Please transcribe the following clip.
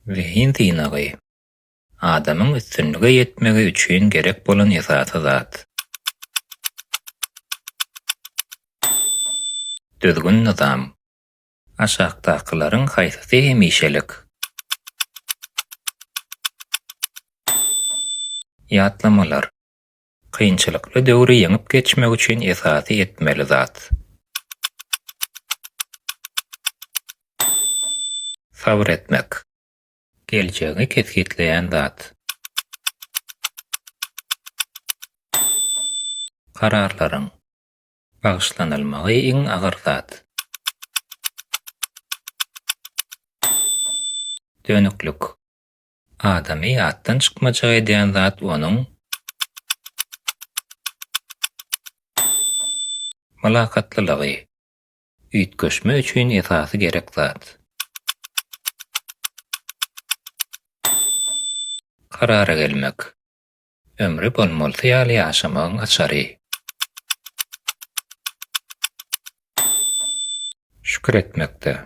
Zehin synagy. Adamyň üstünlige ýetmegi üçin gerek bolan esasy zat. Düzgün-nyzam. Aşakdakylaryň haýsysy hemişelik? Ýatlamalar. Kynçylykly döwri ýeňip geçmek üçin esasy etmeli zat. Sabyr etmek. Geljegiňi kesgitleýän zat. Kararlaryň bagyşlanylmagy iň agyr zat. Dönüklik. Adamy ýatdan çykmajak edýän zat onuň mylakatlylygy. Üýtgeşme üçin esasy gerek zat. Karara gelmek. Ömri bolmalysy ýaly ýaşamagyň açary. Şükür etmekde.